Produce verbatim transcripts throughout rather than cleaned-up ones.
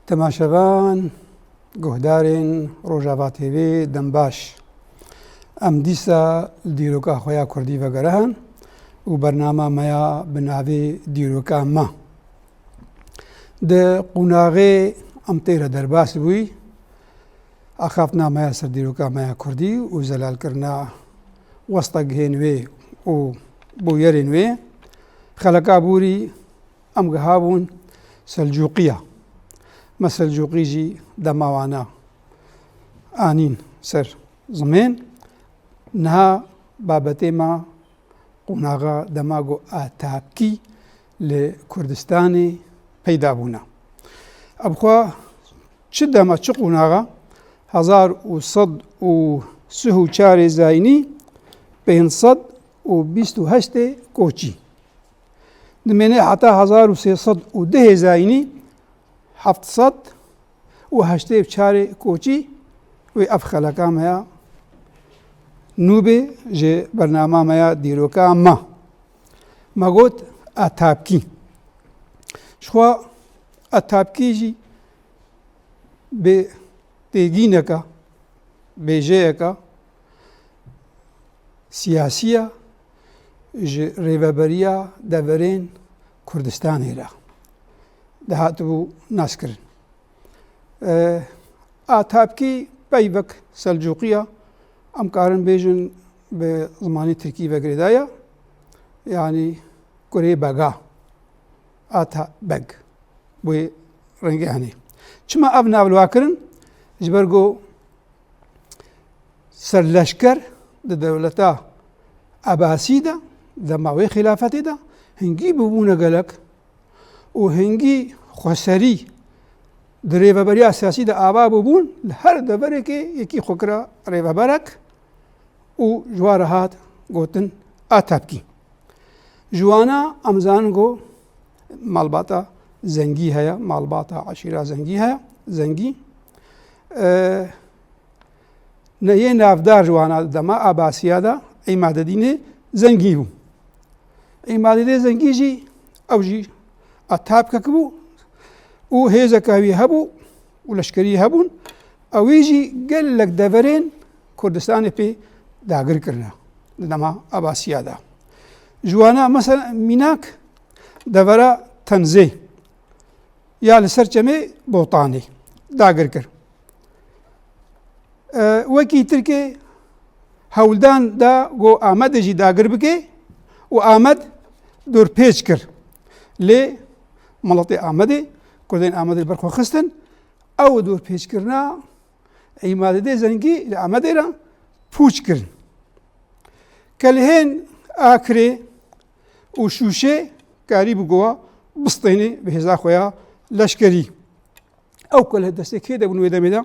Temaşevan, guhdarên Rojava T V, dem baş. Em dîsa li dîroka xwe ya kurdî vegerihin û bernama me ya bi navê Dîroka Me. Di qonaxê em tê re derbas bûyî, axaftina me ya ser dîroka me ya kurdî û zelalkirina westa gihên wê û bûyerên wê, xeleka borî em gihabûn Selcûqiya. Me Selcûqî jî dema wana anîn ser zimên. Niha babetê me qonaxa dema ku Atabkî li Kurdistanê peyda bûne. Ev xwe çi dema, çi qonaxa? Hezar û sed û sih û çarê zayînî, pênc sed û bîst û heştê koçî. Dimêne heta hezar û sê sed û dehê zayînî, heft sed û heştê û çarê koçî wê ev xeleka me ya nû bê ji bernama me ya dîroka me. Me got Atabkî. Jixwe Atabkî jî bê têgîneke, bêjeyeke siyasî ye, ji rêveberiya deverên Kurdistanê re dihatibû naskirin. E, Atabkî peyvek Selcûqî ye, em karin bêjin bi zimanê tirkî ve girêdaye, yanî kurê bega, Atabeg. Wê rengê henê. Çima ev nav li wa kirin? Ji ber ku serleşker di dewleta Ebasî de, dema wê xilafetê de, hingî bûbûne gelek û hingî xweserî di rêveberiya siyasî de ava bûbûn, li her deverekê yekî xwe kira rêveberek û ji wa re hat gotin Atabkî. Ji wana em zanin ku malbata Zengî heye, malbata eşîra Zengî heye, Zengî. E, ne yê navdar ji wana dema Abasiya de Îmadedînê Zengî bû. Îmadedê Zengî jî, ew jî Atabkek bû û hêzeka wî hebû û leşkerî hebûn. Ewî jî gelek deverên Kurdistanê pê dagir kirine di dema Abasiya de. Ji wana mesela mînak devera Tenzê ya li ser çemê Botanê dagir kir. E, wekî Tirkê hewldan da ku Amedê jî dagir bike û Amed dorpêç kir. Lê miletê Amedê, Kurdên Amedê li ber xwe xistin, ew dorpêçkirina Îmadedê Zengî li Amedê re pûç kirin. Kelhên Akrê û Şûşê karîbû ku wa bistênê bi hêza xwe ya leşkerî. Ew ku li destê kê de bûn wê demê de,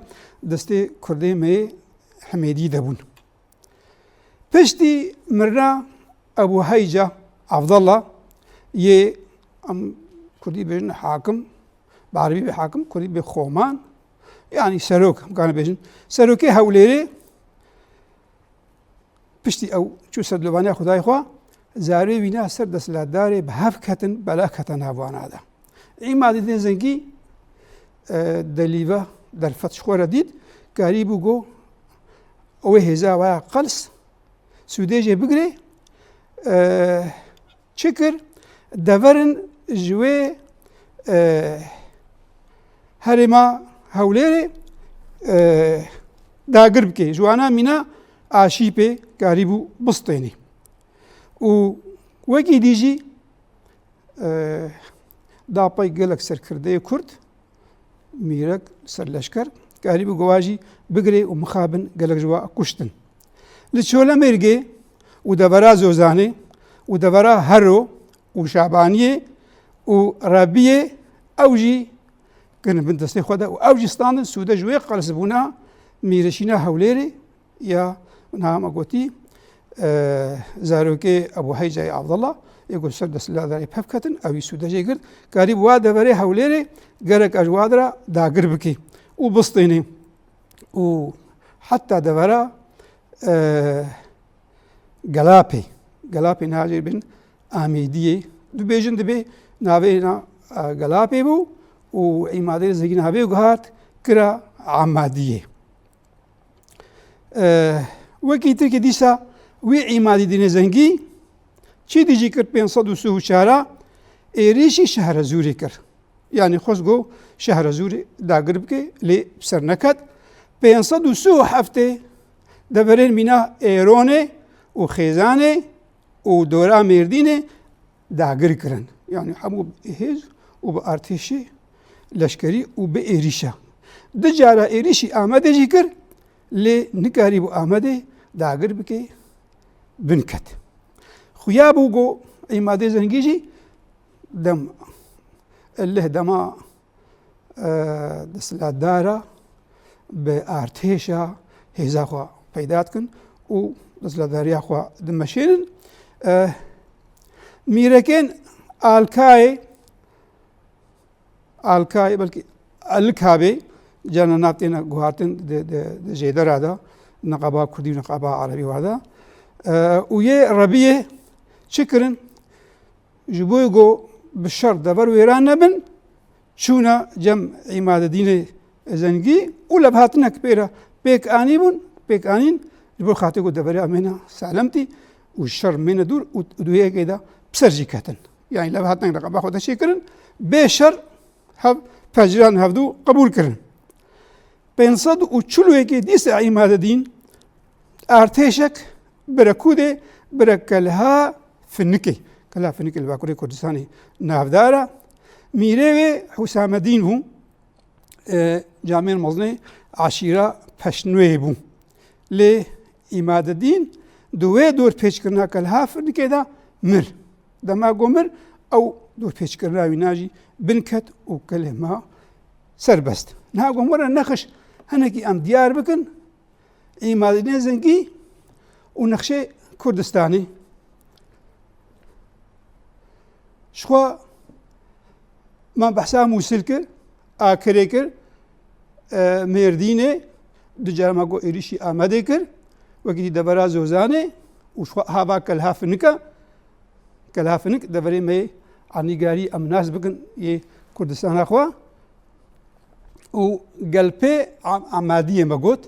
destê Kurdê me yê Himêdî de bûn. Piştî mirina Ebû Heyca Evdela yê, em Kurdî bêjin hakim, bi Erebî bê hakim, Kurdî bê xoman, yanî serok, em karin bêjin, serokê Hewlêrê, piştî ew çû ser dilovaniya Xwedayê xwe, zarê wîna ser desthilatdarê bi hev ketin, bela kete nav wana de. Îmadedînê Zengî, e, delîve derfet ji xwe re dît, karîbû ku ew ê hêza waya qels sûdê jê bigire, e, çi kir? Deverin ji wê, e, herêma Hewlêrê, e, dagir bike. Ji wana mîna Aşîpê karîbû bistênê. Û wekî dî jî, e, da pey gelek serkirdeyê Kurd, mîrek, serleşker, karîbû ku wa jî bigirê û mixabin gelek ji wa kuştin. Li Çolemêrgê û devera Zozanê û devera Hero û Şabaniyê û Rebiyê ew jî kirin bin destê xwe de û ew jî standin sûde ji wê qelsbûna mîreşîna Hewlêrê ya niha me gotî, e, zarokê Ebû Heycayê Evdela, yê ku ser desthilatdarê pev ketin, ew jî sûde jê girt, karî bi wa deverê Hewlêrê gerek ji wa dira dagir bike û bistêne. Û heta devera, e, Gelapê, Gelapê niha jê bin Amêdiyê, dibêjin dibê navê na, e, Gelapê bû û Îmadê Zengî niha vê guhart kira Emadiyê. E, wekî tirkî dîsa wî Îmadîdînê Zengî çi dijî kir pênc sed û sî û çar êrîşî Şehrezûrê kir. Yanî xwest go Şehrezûrê dagir bike, lê bi ser neket. Pênc sed û sî û heftê deverên mîna Êronê û Xêzanê û dora Mêrdînê dagir kirin. Yanî hemû bi hêz û bi artêşê leşkerî û bi êrîşa. Du cara êrîşî Amedê jî kir, lê nikarîbû Amedê dagir bike, binket. Xuya bû ku Îmadê Zengî jî dem, leh dema, e, desthilatdara bi artêşa hêza xwe peyda dikin û desthilatdariya xwe dimeşênin. E, mîrekên Alkayê, Alkayê, belkî Alikabê, carna nav têne guhartin di, di, di jêdera de, niqaba kurdî û niqaba erebî wa de. E, û yê Rebiyê çi kirin? Ji bo ku bi şer dever wêran nebin, çûne cem Îmadedînê Zengî û levhatinek pê re pêk anîbûn, pêk anîn, ji bo xatirê ku devera mîne salemtî û şer mîne dûr û di wê yekê de bi ser jî ketin. Yanî levhatinek niqaba xwe de çêkirin, bê şer hev pejirandin, hevdu qebûl kirin. Pênc sed û çil û yekê dîsa Îmadedîn artêşek bire kû dê, bire Kelha Finikê. Kelha Finikê li Bakurê Kurdistanê navdar e. Mîrê wê Hûsamedîn bû. E, camêr mezinê eşîra Peşnûyê bû. Lê Îmadedîn di wê dorpêçkirina Kelha Finikê de mir. Dema ku mir, ew dorpêçkirina wîna jî binket û Kelê ma serbest. Niha ku min re nexş hinekî em diyar bikin, Îmadînê Zengî û nexşê Kurdistanê. Ji xwe me behsa Mûsil kir, Akirê kir, e, Mêrdînê, du cara me got êrîşî Amedê kir, wekî dî devera Zozanê û ji xwe hava Kelha Finik e. Kelha Finik deverê me yê Anîgarî em nas bikin yê Kurdistana xwe. Û Gelpê Am-, Amadiyê me got.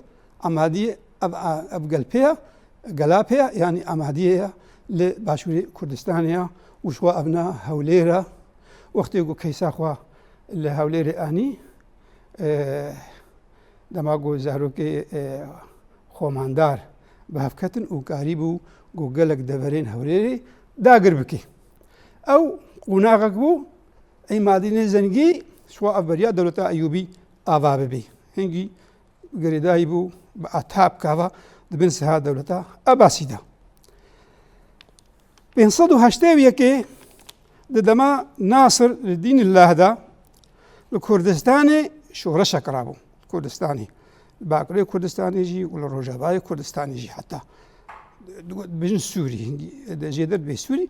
Amadiyê ev, ev Gelpê ye, Gelapê ye, yanî Amadiyê ye li başûrê Kurdistanê ye û ji xwe ev ne Hewlêr e. Wextê ku keysa xwe li Hewlêrê anî, e, dema ku zarokê, e, xomandar bi hev ketin û karîbû ku gelek deverên Hewlêrê dagir bike. Ew qonaxek bû, Îmadînê Zengî ji xwe ev beriya dewleta Eyûbî ava bibe. Hingî girêdayî bû bi Atabka ve di bin siha dewleta Ebasî de. Pênc sed û heştê û yekê di dema Nasir li Dînillah de li Kurdistanê şoreşek rabû. Kurdistanê, li Bakurê Kurdistanê jî û li Rojavayê Kurdistanê jî heta dibêjin Sûrî, hingî jêder dibê Sûrî,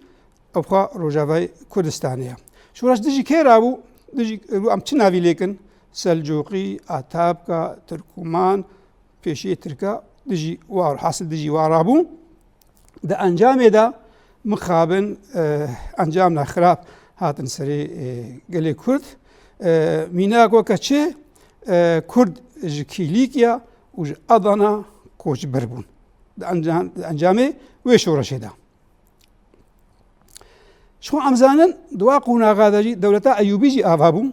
ew xwe Rojavayê Kurdistanê ye. Şoreş dijî kê rabû? Dijî, em çi navî lêkin? Selcûqî, Atabka, Tirkûman, pêşiyê Tirka dijî wa, hasil dijî wa rabû. Di encamê de mixabin, e, encam nexirab hatin serê, e, gelê Kurd. E, mînak weke çi? E, Kurd ji Kîlîkya û ji Adana koçber bûn. Di encam-, di encamê wê şoreşê de. Ji xwe em zanin, di wa qonaxa de jî dewleta Eyûbî jî ava bû.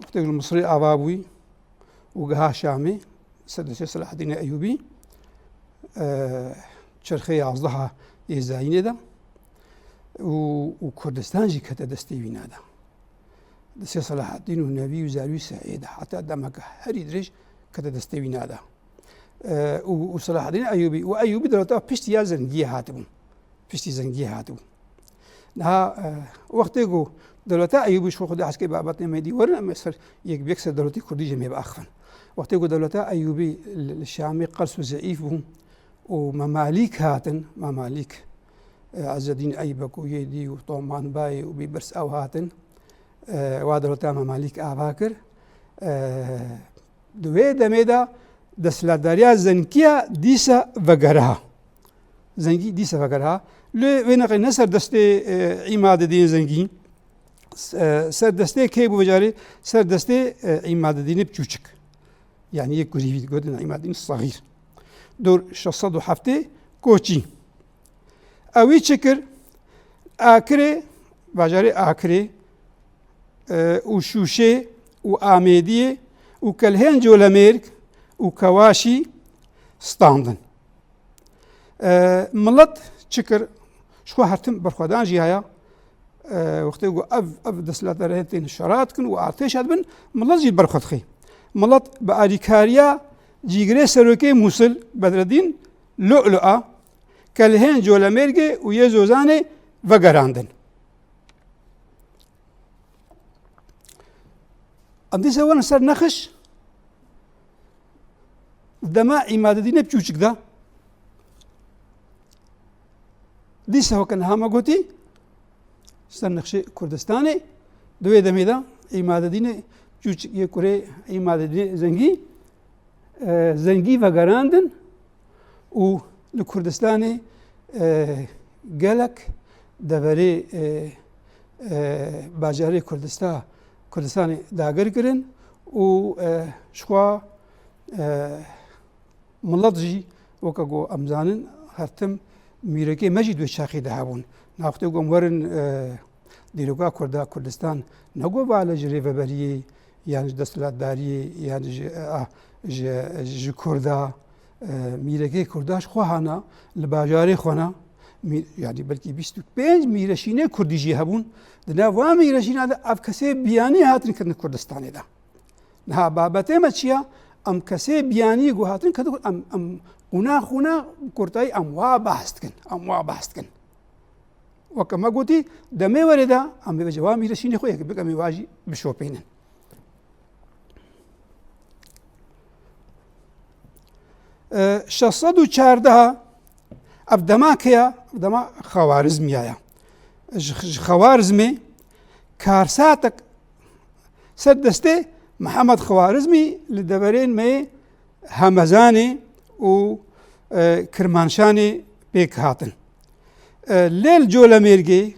Wextê li Misirê ava bûyî û giha Şamê, ser destê Selahaddînê Eyûbî, e, çerxê yazdeha yê zayînê de û, û Kurdistan jî kete destê wîna de. Destê Selahaddîn û Nevî û Zarû Seîd heta demeke herî dirêj kete destê wîna de. E, û, û Selahaddîn Eyûbî, û Eyûbî dewleta piştî ya Zengiyê hatibû. Piştî Zengiyê hatibû. Niha, e, wextê ku dewleta Eyûbî ji xwe Xwedê hez ke babetê me dî werin, em ê ser yek bi yek ser dewletê Kurdî jî em ê biaxivin. Wextê ku dewleta Eyûbî li, li Şamê qels û zeîf bû û Memalîk hatin, Memalîk, e, Ezzedîn Eybek û yê dî û Toman Bayê û Bîbers ew hatin, e, wa dewleta Memalîk ava kir. E, Di wê demê de desthilatdariya Zengî ya dîsa vegeriha. Zengî dîsa vegeriha. Lê wê neqê ne ser destê, e, Îmadedîn Zengî, e, ser destê kê bû vecarê? Ser destê, e, Îmadedînê Biçûçik. Yani yê kurî vî digotin Îmadedîn Saxîr. Dor şeş sed û heftê koçî. Ewî çi kir? Akirê, bajarê Akirê, e, û Şûşê û Amêdiyê û kelhên Colemêrg û Kewaşî standin. E, milet çi kir? Ji xwe hertim berxwedan jiyaya. E, wextê ku ev, ev desthilatdarên tên şera dikin û artêşa dibin, milet jî berxwe dixê. Milet bi alîkariya cîgirê serokê Mûsil Bedreddîn Lu'lu'a, kelhên Colemêrgê û yê Zozanê vegerandin. Em dîsa werin ser nexiş, dema Îmadedînê Biçûçik de, dîsa weke niha me gotî, ser nexşê Kurdistanê, di wê demê de Îmadedînê Biçûçik yê kurê Îmadedînê Zengî, e, Zengî vegerandin û li Kurdistanê, e, gelek deverê, e, e, bajarê Kurdista-, Kurdistanê dagir kirin û, e, ji xwe, e, milet jî, weke ku em zanin, hertim mîrekê me jî di wê çaxê de hebûn. Nexwetê ku em werin, e, dîroka Kurda, Kurdistan ne ku va li ji rêveberiyê yan ji desthilatdariyê yan ji, a, ji, ji Kurda, e, mîrekê Kurda ji xwe hana li bajarê xwe ne, mî-, yanî belkî bîst û pênc mîreşînê Kurdî jî hebûn. Di nav van mîreşîna de ev kesê biyanî hatin kirin Kurdistanê de. Niha babetê me çi ya? Em kesê biyanî ku hatin kirin, em, em qûna xûna kurtayî em wa behs dikin. Em wa behs dikin. Weke me gotî, demê werê de em bêje wa mîreşînê xwe yek bikin, em ê wa jî bişopînin. E, şeş sed û çardeh, ev dema kê ya? Ev dema Xewarizmiya ya. Ji, ji Xewarizmê karsatek ser destê Mihemed Xewarizmî li deverên me Hemezanê û, e, Kirmanşanê pêk hatin. E, lê li Colemêrgê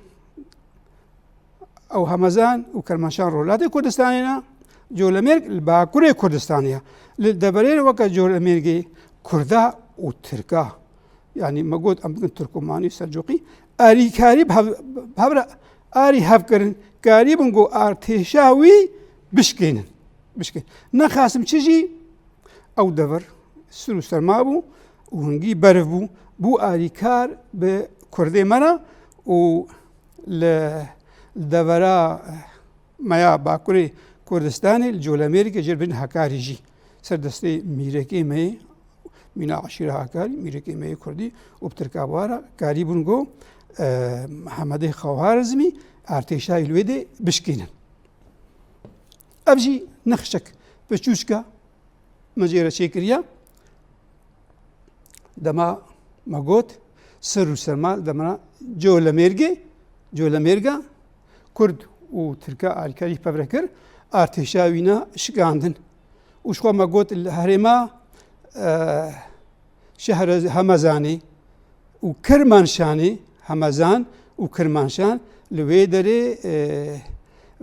ew Hemezan û Kirmanşan rojhilatê Kurdistanê ne, Colemêrg li bakurê Kurdistanê ye. Li deverên weke Colemêrgê Kurda û Tirka, yanî me got em bikin Tirkomanî û Selcoqî, alîkarî bi hev-, bi hev re arî hev kirin, karîbûn ku artêşa wî bişkênin. Bişkên. Nexasim çi jî, ew devir sir û serma bû û hingî berf bû. Bû alîkar bi Kurdê me re û li devera me ya Bakurê Kurdistanê, li Colemêrgê jê re bin Hekarî jî ser destê mîrekê me yê, mîna eşîra Hekarî, mîrekê me yê Kurdî û bi Tirka bi wa re karîbûn ku, e, Mihemedê Xewarizmî artêşa wî li wê dê bişkînin. Ev jî nexşek piçûçka me jê re çêkiriye. Dema me got, sir û serma demana Colemêrgê, Colemêrga Kurd û Tirka alîkarî pev re kir, artêşa wîna şikandin. Û ji xwe me got li herêma, e, şehre Hemezanê û Kirmanşanê, Hemezan û Kirmanşan li wê derê, e,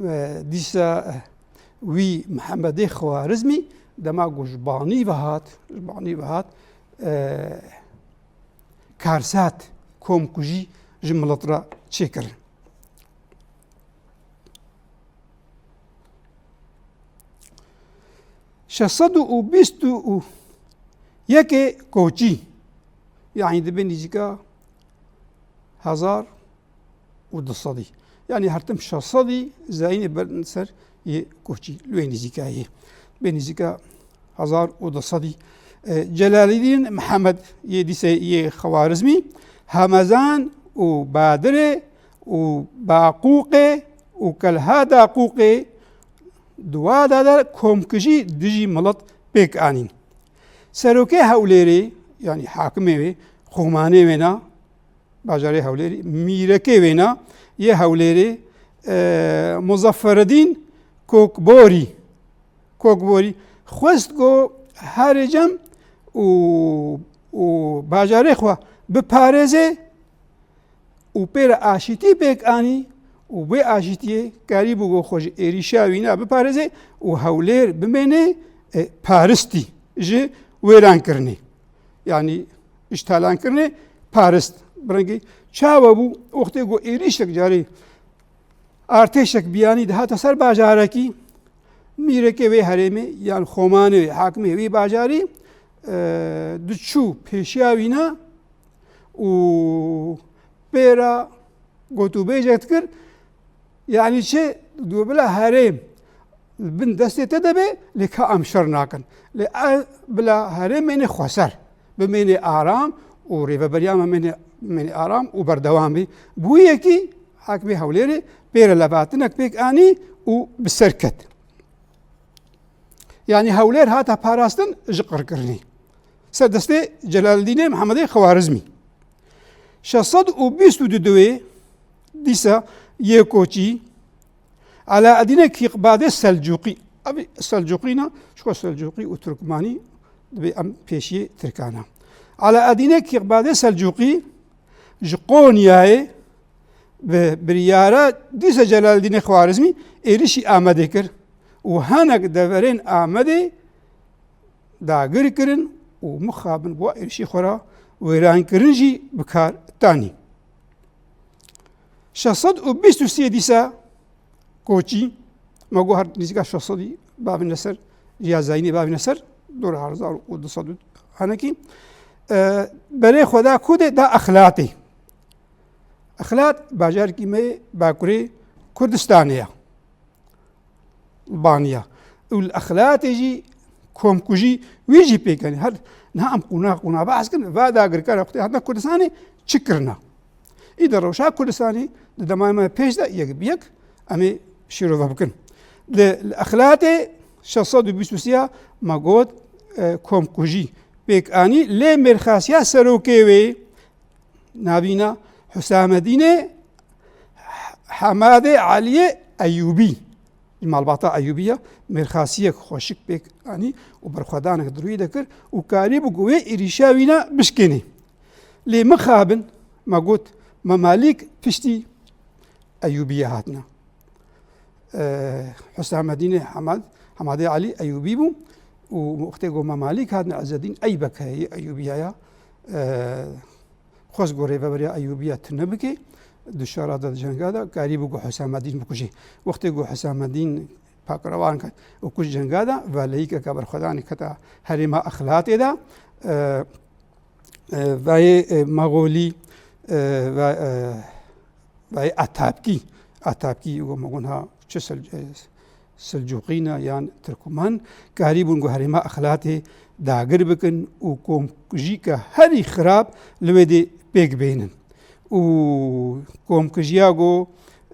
e, dîsa, e, wî Mihemedê Xwarizmî dema ku ji banî ve hat, ji banî ve hat, e, karsat, komkujî ji milet re çêkirin. Şeş sed û bîst û yekê koçî, yanî dibe nîzîka hezar û du sedî. Yanî her tim şeş sedî zayînê ber ser yê koçî. Li wê nîzîka yê. Bê nîzîka hezar û du sedî. E, Celalîdîn Mihemed yê dîse yê Xewarizmî, Hemezan û Badirê û Baqûqê û Kelha Daqûqê di wa de de komkujî dijî milet pêk anîn. Serokê Hewlêrê, yanî hakimê wê, xûmanê wê na, bajarê Hewlêrê, mîrekê wêna yê Hewlêrê, e, Muzafferedîn Kokborî, Kokborî xwest ku herê cem û, û bajarê xwe biparêze û pê re aşîtî pêk anî û wê aşîtiyê karîbû ku xwe ji êrîşa wîna biparêze û Hewlêr bimêne, e, paristî ji wêrankirinê. Yanî ji talankirinê parist. Bi rengî çawa bû, wextê ku êrîşek carê artêşek biyanî dihate ser bajarekî, mîrekê wê herêmê yan xomanê wê, hakimê wê bajarî, e, diçû pêşiya wîna û pê re gotûbêjek dikir, yanî çi, dû bila herêm li bin destê te de be, lê ka em şer nakin. Lê e bila herêm mêne xweser, bimêne aram û rêveberiya me mêne, bimêne aram û berdewam be. Bi wî yekî hakimê Hewlêrê pê re levatinek pêk anî û bi ser ket. Yanî Hewlêr hate parastin ji qirkirinê. Ser destê Celaldînê Mihemedê Xewarizmî. Şeş sed û bîst û du dîsa yê koçî, Alaeddînê Kîqbadê Selcûqî. Ev Selcûqî ne, çiko Selcûqî û Tirkmanî dibê em pêşiyê Tirkan e. Alaeddînê Kîqbadê Selcûqî ji Qonyayê bi biryara dîsa Celaldînê Xwarizmî êrişî Amedê kir û hinek deverên Amedê dagir kirin û mixabin bo êrişî xwe re wêrankirin jî bi kar tanî. Şeş sed û bîst û sê dîsa koçî, me got her nîzîka şeş sedî bavîne ser, ya zayînê bavîne ser, dora hezar û du sed û hinekî, e, berê xwe da ku de da Exlatê. Exlat bajarekî me yê Bakurê Kurdistanê ye. Baniya. Û li Exlatê jî komkujî wî jî pêk anî. Her niha em qûna qûna behs kin, va dagirkera wextê hatina Kurdistanê çi kirina? Î de rewşa Kurdistanê di demaya me pêş de yek bi yek em ê şîrove bikin. Li, li Exlatê şeş sed û bîst û sê ya me got, e, komkujî pêk anî, lê mêrxasiya serokê wê, navîna Husamedînê Hemadê Eliyê Eyûbî. Ji malbata Eyûbî ye, mêrxasiyek xweşik pêk anî û berxwedanek di rûyê de kir û karîbû ku wê êrîşa wîna bişkênê. Lê mixabin, me got, Memalîk piştî Eyûbiyê hatine. E, Husamedînê Hemad, Hemadê Elî Eyûbî bû û wextê ku Memalîk hatine, Ezzedîn Eybek heye, Eyûbiya ya, e, xwest ku rêveberiya Eyûbiya tune bike, di şera de, di cenga de, karîbû ku Husamedîn bikujê. Wextê ku Husamedîn pakrevan ket û kuşt cenga de, veleyîkeke berxwedanê kete herêma Exlatê de, e, e, vayê, e, Mexolî, e, ve, e, vayê Atabkî, Atabkî, ku me got ha çi Sel-, e, Selcûqî ne yan Tirkmen, karîbûn ku herêma Exlatê dagir bikin û komkujîke herî xirab li wê dê pêk bênin. Û komkujiya ku,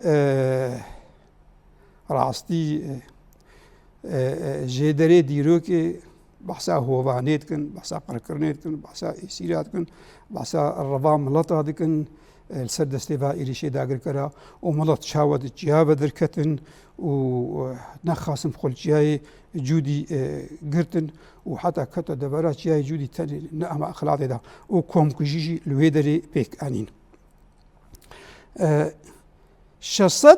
e, rastî, e, e, e, jêderê dîrokê behsa hovanê dikin, behsa qirkirinê dikin, behsa êsîra dikin, behsa reva mileta dikin, e, li ser destê va êrîşê dagirkera û milet çawa di çiya ve derketin û, e, nexasim xwe li çiyayê Cûdî, e, girtin û heta kete devera çiyayê Cûdî tenê ne ema Exlatê de û komkujî jî li wê derê pêk anîn. E, şeş sed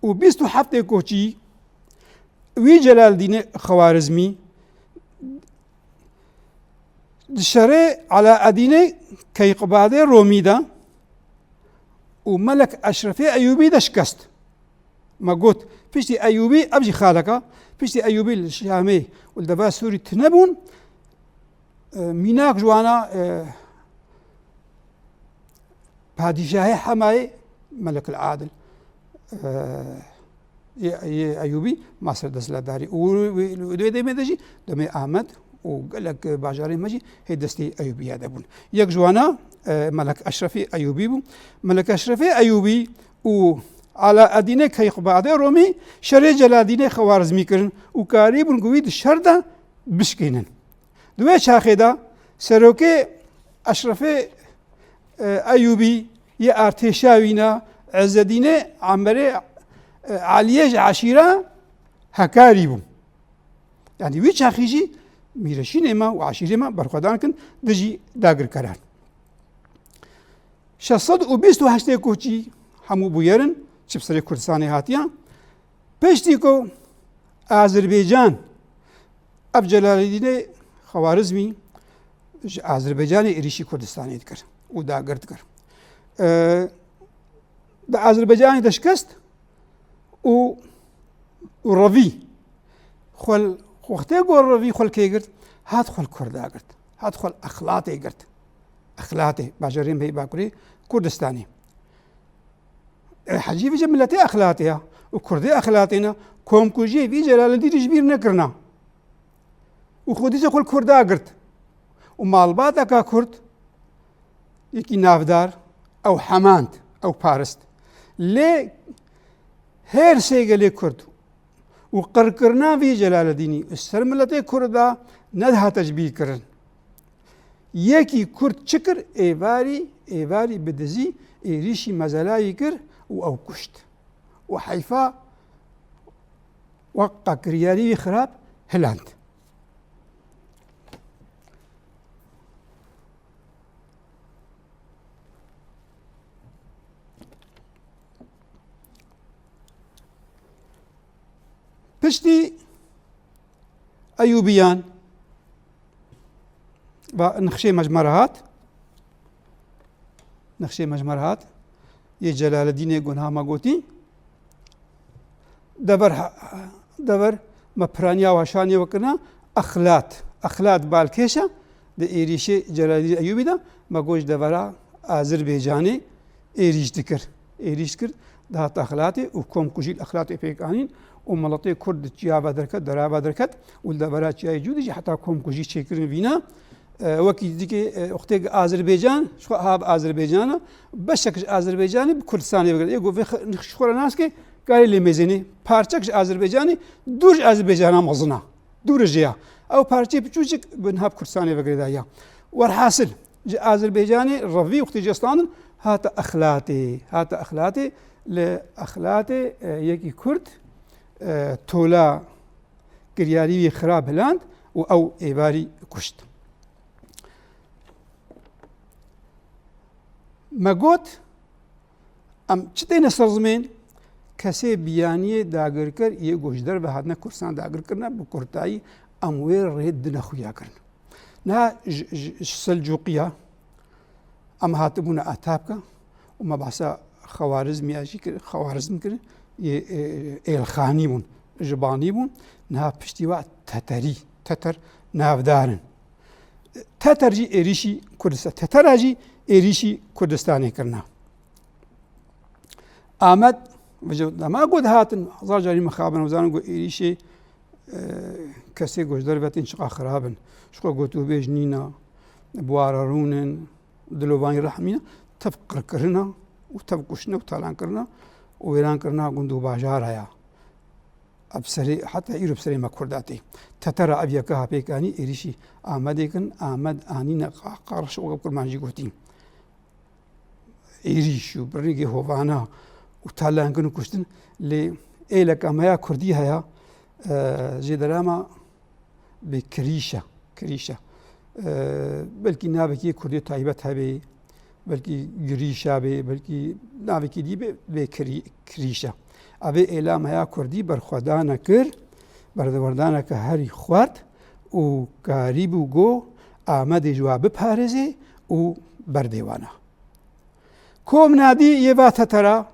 û bîst û heftê koçî wî Celaldînê Xewarizmî di şerê Alaedînê Keyqubadê Romî de û Melek Eşrefê Eyûbî de şikest. Me got, piştî Eyûbî, ev jî xaleka, piştî Eyûbî li Şamê û li deva Sûrî tune bûn, e, mînak ji wana, e, padîşahê Hemayê Melek el Adil, e, yê, yê Eyûbî ma ser desthilatdarî. Û wê, wê, wê demê de jî demê Amed û gelek bajarê me jî hê destê Eyûbiya de bûn. Yek ji wana, e, Melek Eşrefê Eyûbî bû. Melek Eşrefê Eyûbî û Alaedînê Keyqubadê Romî şerê Celadînê Xewarizmî kirin û karîbûn ku wî di şer de bişkînin. Di wê çaxê de serokê Eşrefê, e, Eyûbî yê artêşa wîna Ezzedînê Emerê, e, Eliyê ji eşîra Hekarî bû. Yanî wî çaxî jî mîreşînê me û eşîrê me berxwedan kin dijî dagirkeran. Şeş sed û bîst û heştê koçî hemû bûyerin Çi bi serê Kurdistanê hatiye. Piştî ku Azerbaycan, ev Celaleddînê Xewarizmî ji Azerbaycanê êrîşî Kurdistanê dikir û dagir dikir. E, di Azerbaycanê de şikest û, û revî xwe l-, wextê ku revî xwe li kê girt, hat xwe li Kurda girt, hat xwe li Exlatê girt. Exlatê, bajarê me yê Bakurê Kurdistanê. E, hecî vê miletê Exlatê ya û Kurdê Exlatê ne, komkujiyê vî Celaleddînî ji bîr nekirina. Û xwe dîsa xwe li Kurda girt. Û malbateka Kurd, yekî navdar, ew hemand, ew parist. Lê hêrsê gelê Kurd û qirkirina vî Celaleddînî ser miletê Kurda nedihate ji bîr kirin. Yekî Kurd çi kir? Êvarî, êvarî bi dizî êrîşî mezelayî kir û ew kuşt. Û heyfa weqa kiryarî wî xirab hiland. Piştî Eyûbiyan, va nexşê me ji me re hat. Nexşê me ji me re hat. Yê Celaleddînê got, niha me gotî. Dever, dever me piraniya wa şanê we kirina Exlat. Exlat balkêş e. Di êrîşê Celaleddîn Eyûbî de me got ji devera Azerbaycanê êrîş dikir. Êrîş dikir, dihata Exlatê û komkujî li Exlatê pêk anîn û miletê Kurd di çiya ve derket, dera ve derket û li devera çiyayê Cûdî jî heta komkujî çêkirin vîna. E, wekî dikê, e, wextê Azerbaycan, ji xwe ha bi Azerbaycan e, beşek ji Azerbaycanê bi Kurdistanê ve girê. Ê got, vê xe-, nix ji xwe re nas ke, karê lê mêzênê. Parçek ji Azerbaycanê, dûr ji Azerbaycana mezin e. Dûr e jê ya. Ew parçeyê piçûçik bi niha bi Kurdistanê ve girêdaye. Werhasil, ji Azerbaycanê revî wextê jê standin, hate Exlatê. Hate Exlatê, li Exlatê, e, yekî Kurd, e, tola kiryarî wî xirab hiland û ew êvarî kuşt. Me got, em çi têne ser zimên? Kesê biyaniyê dagirker yê ku ji derve hatine Kurdistan dagir kirine, bi kurtayî em wê rê dine xuya kirin. Niha ji, ji, ji Selcûqiya em hatibûne Atabka û me behsa Xewarizmiya jî kir, Xewarizm kir, yê, e, êlxanî bûn, jibanî bûn. Niha piştî wa Teterî, Teter navdar in. Teter jî êrîşî Kurdistan, Tetera jî êrîşî Kurdistanê kirina. Amed, vêca dema ku dihatin, hezar carî mixabin, û zanin ku êrîşê, e, kesê ku ji derve tên çiqa xirab in. Ji xwe gotûbêj nîna, bi wara rûnin, dilovanî rehm nîna, tev qirkirina û tev kuştina û talankirina û wêrankirina gund û bajara ya. Ev serê, heta îro bi serê me Kurda tê. Tetera ev yeka ha pêk anî êrîşî Amedê kirin, Amed anîne qa-, qarş û kurmanc jî gotî. Êrîş û bi rengê hovana û talankirin û kuştin, lê êleka me ya Kurdî heye, e, jê derama bê kirîş e, kirîş e. E, belkî navekî Kurdî taybet hebe, belkî girîş e bê, belkî navekî dî bê, bê kirî-, kirîş e. Ev ê êla me ya Kurdî berxwedanek kir, berdewerdaneke herî xwert û karîbû go Amedê ji wa biparêzê û berdê wana. Kom nadî yê va Tetera,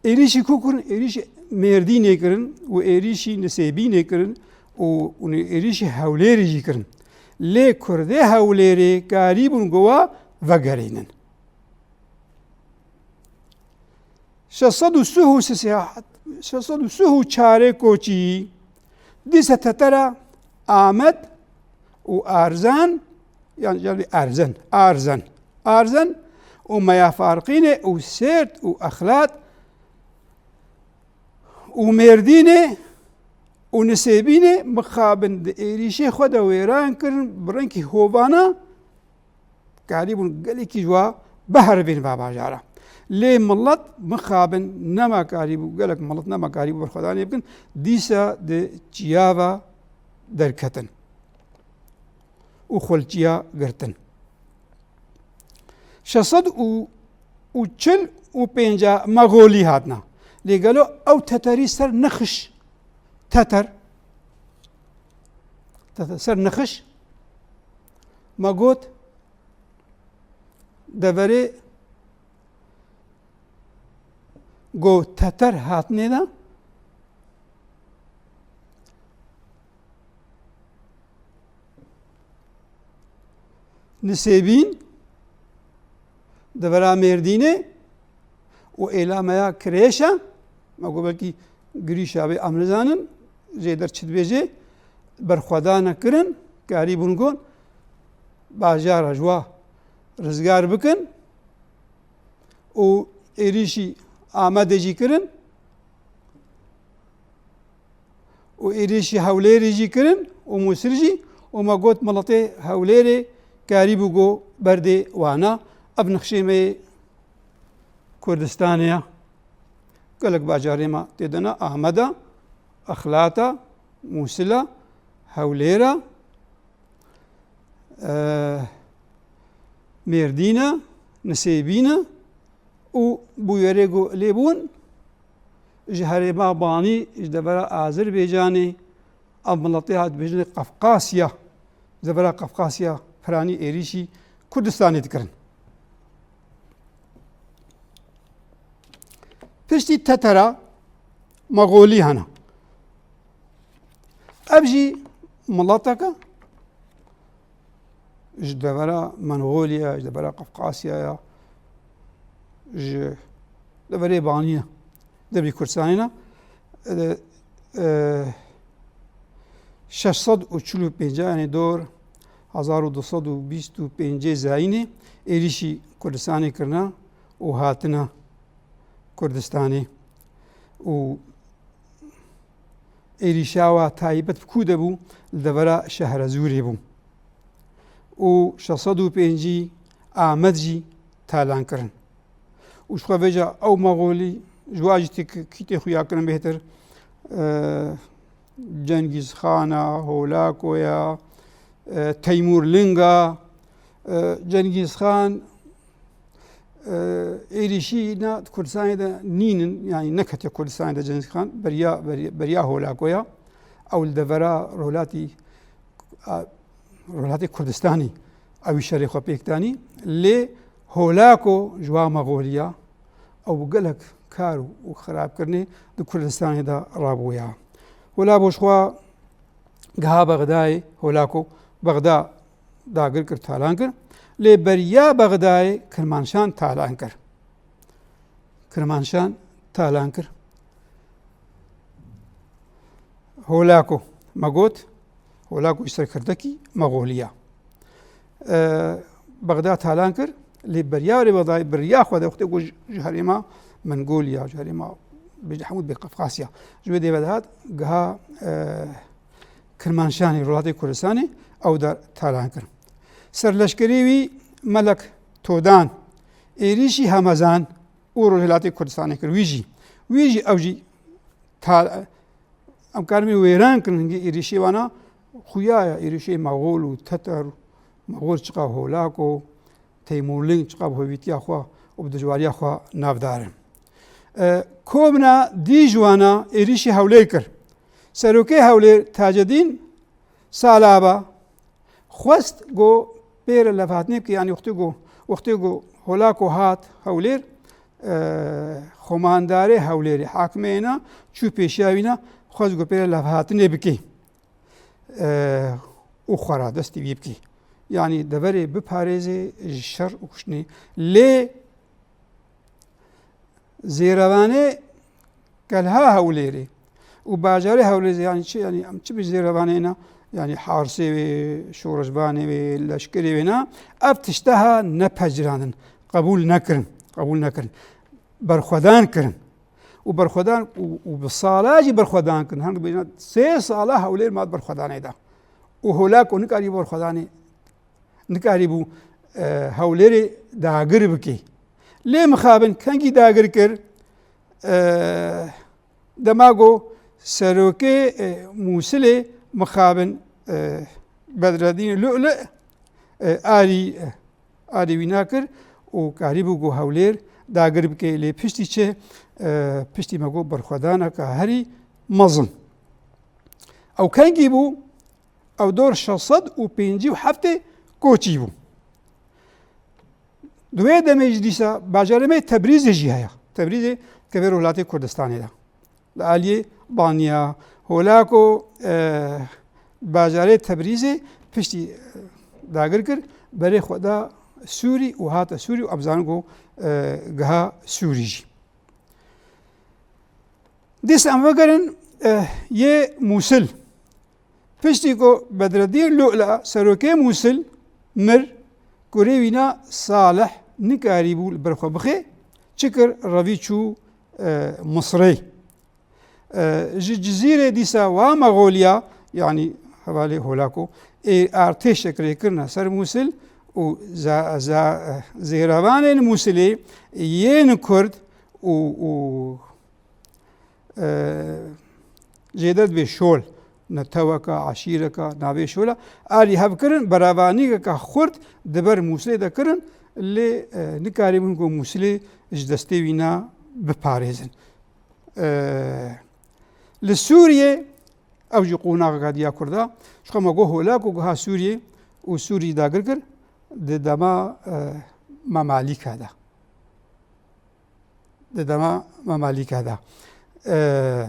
êrîşî ku kirin, êrîşî Mêrdînê kirin û êrîşî Nisêbînê kirin û, û êrîşî Hewlêrê jî kirin. Lê Kurdê Hewlêrê karîbûn go wa vegerînin. Şeş sed û sih û sê, şeş sed û sih û çarê koçî dîse Tetera Amed û Arzan, yan, yanî Erzen, Arzen, Arzen û Meya Farqînê û Sêrt û Exlat û Mêrdînê û Nisêbînê mixabin di êrîşê xwe de wêran kirin, bi rengî hovana karîbûn gelekî ji wa biherivên va bajara. Lê milet mixabin nema karîbû, gelek milet nema karîbû berxwedanê bikin, dîsa di çiya ve derketin û xwe li çiya girtin. Şeş sed û çil û pênca Mexolî hatina. Lê gelo ew Teterî ser nixiş, Teter, Teter ser nixiş, me got, deverê ku Teter hatinê de, Nisêbîn, devera Mêrdînê û êla me ya Kirêşe, me got belkî girîşa wê em nizanin, jê der çi dibêje, berxwedana kirin, karîbûn got, bajara ji wa rizgar bikin û êrîşî Amedê jî kirin. û êrîşî Hewlêrê jî kirin û Mûsil jî û me got miletê Hewlêrê karîbû ku berdê wana. Ev nixşê me yê Kurdistanê ye. Gelek bajarê me tê de ne, Ameda, Exlata, Mûsila, Hewlêra, e, Mêrdîna, Nisêbîna û bûyerê ku lê bûn ji herêma Banî ji devera Azerbaycanê, ev miletê hat dibêjin Qafqasya, ji devera Qafqasya piranî êrîşî Kurdistanê dikirin. Piştî Tetera Mexolî hene. Ev jî mileteke ji devera Mengolya, ji devera Qafqasya ya, ji deverê Banî ye, deverê Kurdistanê ne. E, e, şeş sed û çil û pênc, yanî dor hezar û du sed û bîst û pêncê zayînê êrîşî Kurdistanê kirine û hatine Kurdistanê û êrîşa wa taybet bi ku de bû, li devera Şehrezûrê bû. Û şeş sed û pêncî Amed jî talan kirin. Û ji xwe vêca ew Mexolî ji wa jî tê ki-, kî tê xuya kirin bêhtir, e, Cengîz Xana, Holako ya, e, Teymûr Linga, e, Cengîz Xan, e, êrîşî na Kurdistanê de nînin, yanî neketiye Kurdistanê de Cengîz Xan, beriya, beriya, beriya Holakoya. Ew li devera Rojhilatî, a, Rojhilatê Kurdistanê ew şerê xwe pêk danî. Lê Holako ji wa Mexoliya, ew bi gelek kar û xerabkirinê di Kurdistanê de rabûya. Holako ji xwe giha Bexdayê, Holako Bexda dagir kir, talan kir. Lê beriya Bexdayê Kirmanşan talan kir. Kirmanşan talan kir. Holako, me got, Holako ji serkirdekî Mexoliya. E, Bexda talan kir, lê beriya wê Bexdayê, beriya xwe de wextê ku ji, ji herêma Mengoliya, ji herêma bêje hemû bê Qafqasya, ji wê dê ve dihat, giha, e, Kirmanşanê, Rojhilatê Kurdistanê, ew dar talan kir. Serleşkerê wî Melek Todan, êrîşî Hemezan û Rojhilatê Kurdistanê kir. Wî jî, wî jî ew jî ta-, em karin wê wêran kirin, hingê êrîşê wana xuya ye, êrîşê Mexol û Teter, Mexol çiqa Holako, Teymûrling çiqa bi hovîtiya xwe û bi dijwariya xwe navdar in. E, komina dî ji wana êrîşî Hewlêr kir. Serokê Hewlêr Tacedîn Salaba xwest ku pê re levhatinê bike, yanî wextê ku, wextê ku Holako hat Hewlêr, e, xwemandarê Hewlêrê, hakimê êna çû pêşiya wîna, xwest ku pê re levhatinê bike, e, û xwe radestî wî bike. Yanî deverê biparêze ji şer û kuştinê. Lê Zêrevanê Kelha Hewlêrê û bajarê Hewlêrê, yanî çi, yanî em çi bi zêrevanê ne, yanî harsê wê, şoreşvanê wê, leşkerê wê ne, ev tişteha nepecirandin, qebûl nekirin, qebûl nekirin. Berxwedan kirin. Û berxwedan û, û bi sala jî berxwedan kirin. Hing bêjin sê sala Hewlêr ma di berxwedanê de. Û Holako nikarî berxwedanê nikarîbû, e, Hewlêrê dagir bike. Lê mixabin kengî dagir kir, e, dema ku serokê, e, Mûsilê mixabin, e, Bedredîn Lu'lu, e, arî, e, arî wîna kir û karîbû ku Hewlêr dagir bike, lê piştî çi, e, piştî me got berxwedaneke herî mezin. Ew kengî bû? Ew dor şeş sed û pêncî û heftê koçî bû. Di wê demê jî dîsa bajarê me Tebrîzê jî heye. Tebrîzê kevê rojhilatê Kurdistanê de. Li aliyê Banya, Holako, e, bajarê Tebrîzê piştî, e, dagir kir, berê xwe da Sûrî û hate Sûrî û em zanin ku, e, giha Sûrî jî. Dîsa em vegerin, e, yê Mûsil. Piştî ku Bedreddîn Lu'la, serokê Mûsil, mir, kurê wîna Salih nikarîbû li ber xwe bixê, çi kir, revî çû, e, Misrê. E, ji Cizîrê dîsa wa Mexoliya, yanî hevalê Holako, ê artêşek rê kirine ser Mûsil û za-, za-, zêrevanên Mûsilê yên Kurd û, û, e, jêde dibê şol, neteweka, eşîreka, navê şola, alî hev kirin, berevanîkeka xurt di ber Mûsilê de kirin, lê, e, nikarîbûn ku Mûsilê ji destê wîna biparêzin. E, li Sûriyê, ew jî qonaxeka diya Kurda, ji xwe me got Holako giha Sûriyê û Sûrî dagir kir, di dema, e, Memalîka de. Di dema Memalîka de. E,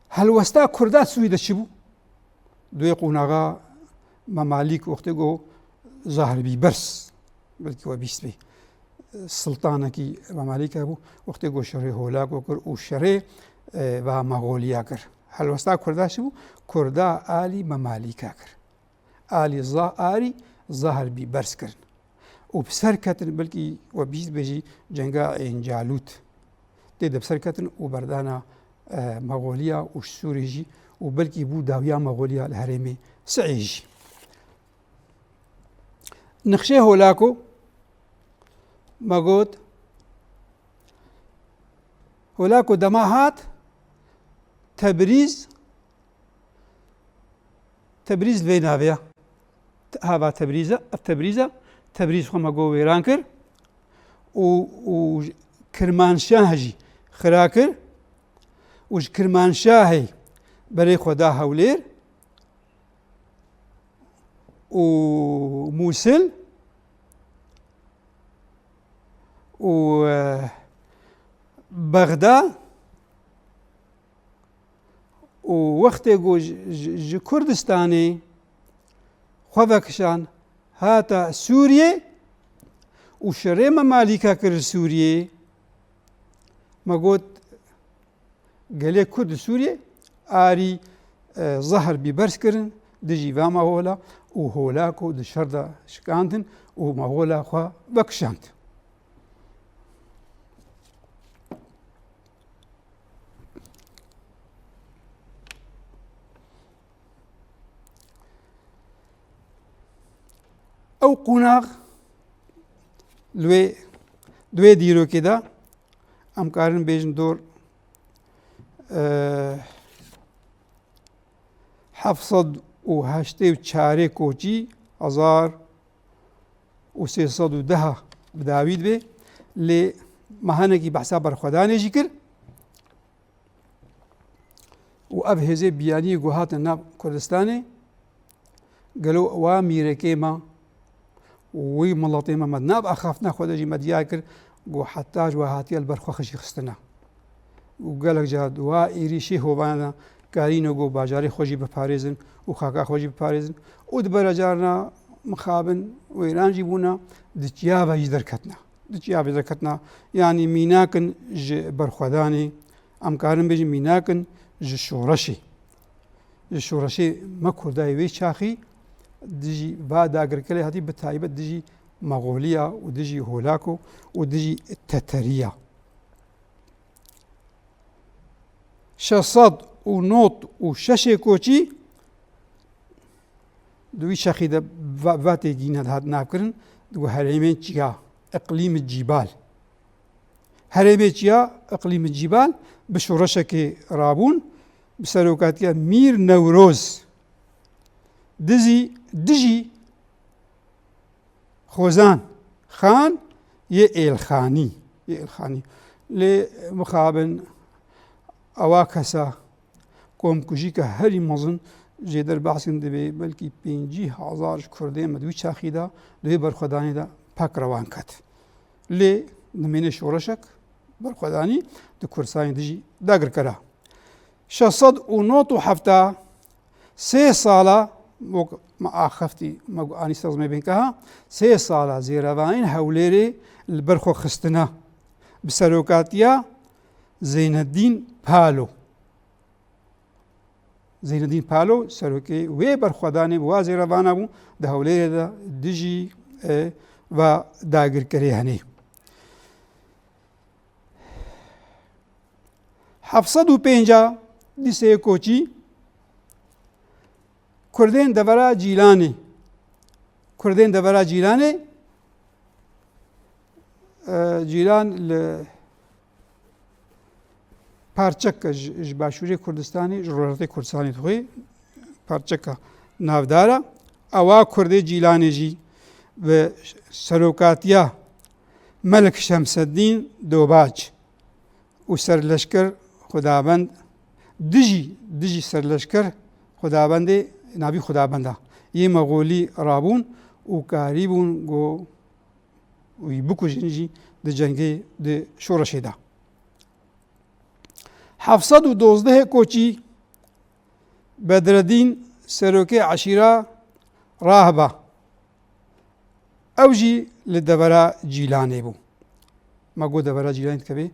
helwesta Kurda Sûrî de çi bû? Di wê qonaxa Memalîk wextê got Zahr Bîbers, belkî we bîst bê. Siltanekî Memalîka bû, wextê got şerê Holako kir û şerê, e, va Mexoliya kir. Helwesta Kurda çi bû? Kurda alî Memalîka kir. Alî za-, alî Zahr Bîbers kirin. Û bi ser ketin, belkî we bîst bê jî cenga Ên Calût. Tê de bi ser ketin û berdana, e, Mexoliya û Sûrî jî û belkî bû dawiya Mexoliya li herêmê Si'ê jî. Nexşê Holako, me got, Holako dema hat Tebrîz, Tebrîz vê navê ya. Te-, hava Tebrîz e, ev Tebrîz e. Tebrîz xwe me got wêran kir. Û, û Kirmanşah jî xira kir. Û ji Kirmanşahê berê xwe da Hewlêr. Û Mûsil. Û, e, Bexda. Û wextê ku ji, ji, ji Kurdistanê xwe vekişand hata Sûriyê û şerê Memalîka kir li Sûriyê, me got, gelê Kurd li Sûriyê arî, e, zehr bîberz kirin dijî va Mexola û Holako di şer de şikandin û Mexola xwe vekişand. Ew qonax li wê, di wê dîrokê de em karin bêjin dor, e, heft sed û heştê û çarê koçî, hezar û sê sed û deh bi dawî dibe, lê me hinekî behsa berxwedanê jî kir. Û ev hêzê biyaniyê ku hatin nav Kurdistanê, gelo wa mîrekê me û wî miletê me, me di nav axaftina xwe de jî me diyar kir ku heta ji we hatiye li ber xwe xwe jî xistine. Û gelek car di wa êrîşê hovane de karîne ku bajarê xwe jî biparêzin û xaka xwe jî biparêzin û di bera carna mixabin wêran jî bûne, di çiya ve jî derketine. Di çiya ve derketine, yanî mînak in ji berxwedanê, em karin bêjin mînak in ji şoreşê. Ji şoreşê me Kurdayê wê çaxî dijî va dagirkerê hatî, bi taybet dijî Mexoliya û dijî Holako û dijî Teteriya. Şeş sed û nod û şeşê koçî di wî şexî de va-, va têgîna dihat navkirin, digo herêmên çiya, iqlîm cîbal. Herêmê çiya, iqlîm cîbal, bi şoreşekê rabûn, bi serokatiya Mîr Newroz. Dizî, dijî Xozan Xan yê êlxanî, yê êlxanî. Lê mixabin ewa kesa komkujîka herî mezin jêder behs kirin, divê belkî pêncî hezar ji Kurdên me di wî çaxî de di wê berxwedanê de pek rewan ket. Lê nimênê şoreşek berxwedanî di Kurdistanê dijî dagirkera. Şeş sed û nod û hefta sê sala, wek me axeftî, me got anî ser zimê bên keha, sê sala zêrevanên Hewlêrê li ber xwe xistine bi serokatiya Zeynedîn Palo. Zeynedîn Palo serokê wê berxwedanê bû, wa zêrevana bû, di Hewlêrê de dijî, e, va dagirkerê henê. Heft sed û pênca Lîseyê Koçî, Kurdên devera Cîlanê. Kurdên devera Cîlanê, e, Cîlan li parçeke ji, ji başûrê Kurdistanê, ji rojhilatê Kurdistanê dixwê, parçeke navdar e. Ewa Kurdê Cîlanê jî bi serokatiya Melik Şemseddîn Dobac û serleşker Xwedabend, dijî, dijî serleşker Xwedabendê, navî Xwedabenda yê Mexolî rabûn û karîbûn ku wî bikujin jî di cengê, di şoreşê de. Heft sed û dozdehê Koçî, Bedredîn serokê eşîra Rahba. Ew jî li devera Cîlanê bû. Me got devera Cîlanê dikeve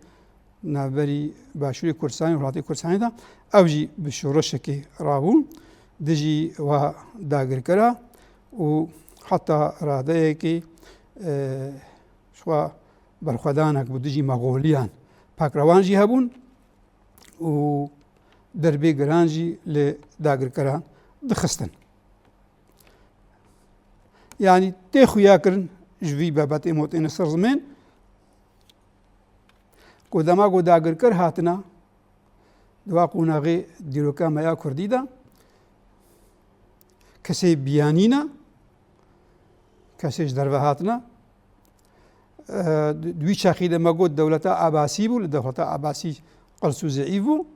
navberî başûrê Kurdistanê û welatê Kurdistanê de. Ew jî bi şoreşekê rabûn dijî wa dagirkera û heta radeyekê, e, ji xwe berxwedanek bû dijî Mexoliyan. Pek rewan jî hebûn û derbê giran jî li dagirkeran dixistin. Yanî tê xuya kirin ji vî babetê motêne ser zimên ku dema ku dagirker hatina, di wa qonaxê dîroka me ya kurdî de kesê biyanî ne, kesê ji derve hatine. E, di, di wî çaxî de me got dewleta Abasî bû, li dewleta Abasî qels û zeîf bû.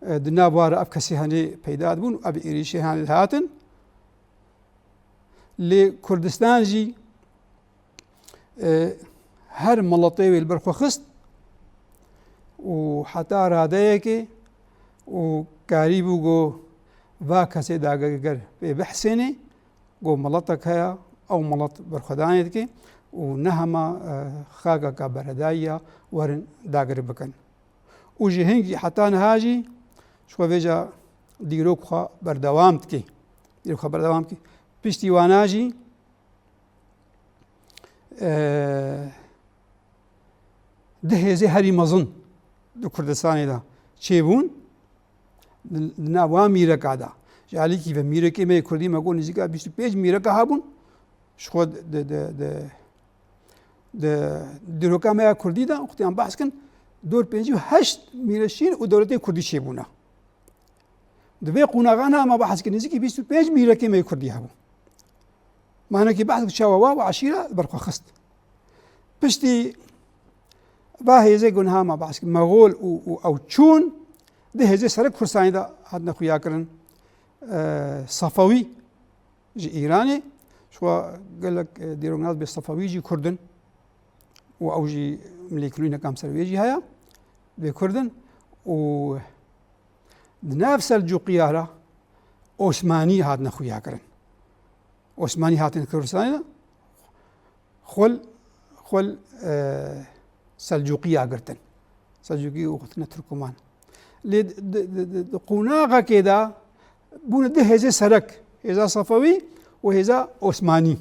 E, di nav wa re ev kesê henê peyda dibûn, ev êrîşê henê dihatin. Lê Kurdistan jî, e, her miletê wê li ber xwe xist û heta radeyekê û karîbû ku va kesê dagirker pê bihsênê, ku miletek heye, ew milet berxwedanê dike û ne hema, e, xakeka beredayî ya werin dagir bikin. Û ji hingî heta niha jî ji xwe vêca dîrok xwe berdewam dike. Dîrok xwe berdewam dike. Piştî wana jî, e, du hêzê herî mezin di Kurdistanê de çêbûn. Di, di nav wan mîreka de. Ji alîkî ve mîrekê me yê kurdî me got nêzîka bîst û pênc mîreka hebûn. Ji xwe di, di, di, di dîroka me ya kurdî de, wextiyan behs kin, dor pêncî û heşt mîreşîn û dewletê kurdî çêbûne. Di vê qonaxan ha me behs kir, nêzîkî bîst û pênc mîrekê me yê kurdî hebû. Manekî behs çawa wa û eşîra li ber xwe xist. Piştî va hêzê gunha me behs kir, Mexol û, û ew çûn, di hêzê serek Kurdistanê de hatine xuya kirin, e, Sefewî ji Îranê. Ji xwe gelek, e, dîroknas bê Sefewî jî Kurd in û ew jî milîkirîneka em ser wê jî heye, bê Kurd in û di nav Selcuqiya re Osmanî hatine xuya kirin. Osmanî hatin Kurdistanê de xwel, xwel, e, Selcuqiya girtin. Selcuqî û xwe dikine Tirkoman. Lê di, di, di, di qonaxekê de bûne du hêzê serek, hêza Sefewî û hêza Osmanî.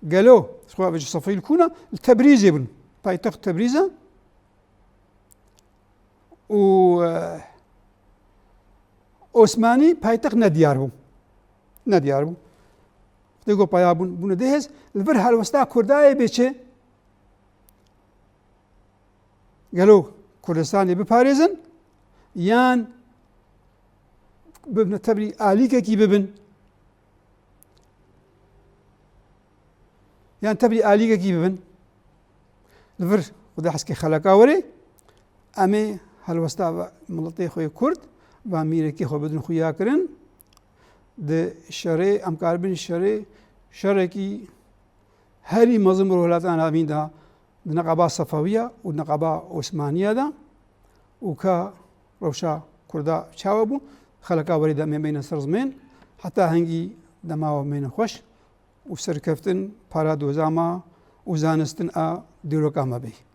Gelo, ji xwe ve ji Sefewî li ku ne, li Tebrîzê bûn. Paytext Tebrîz e. Û, e, Osmanî paytext nediyar bû. Nediyar bû. Xwedê got paya bûn, bûne du hêz, li vir helwesta Kurdayê bê çi? Gelo Kurdistanê biparêzin, yan bibine tevlî alîkekî bibin? Yan tevlî alîgekî bibin. Li vir Xuda heskê xeleka werê, em ê helwesta ve miletê xwe yê Kurd, va mîrekê xwe bidin xuyakirin. Di şerê, em karibin şerê, şerekî herî mezin bi welatana navîn de, di neqaba Sefewiya û di neqaba Osmaniya de û ka rewşa Kurda çawa bû, xeleka werê de em ê beyne ser zimên, heta hingî dema we beyne xweş û serkeftin para dozama û zanistin a dîroka me bê.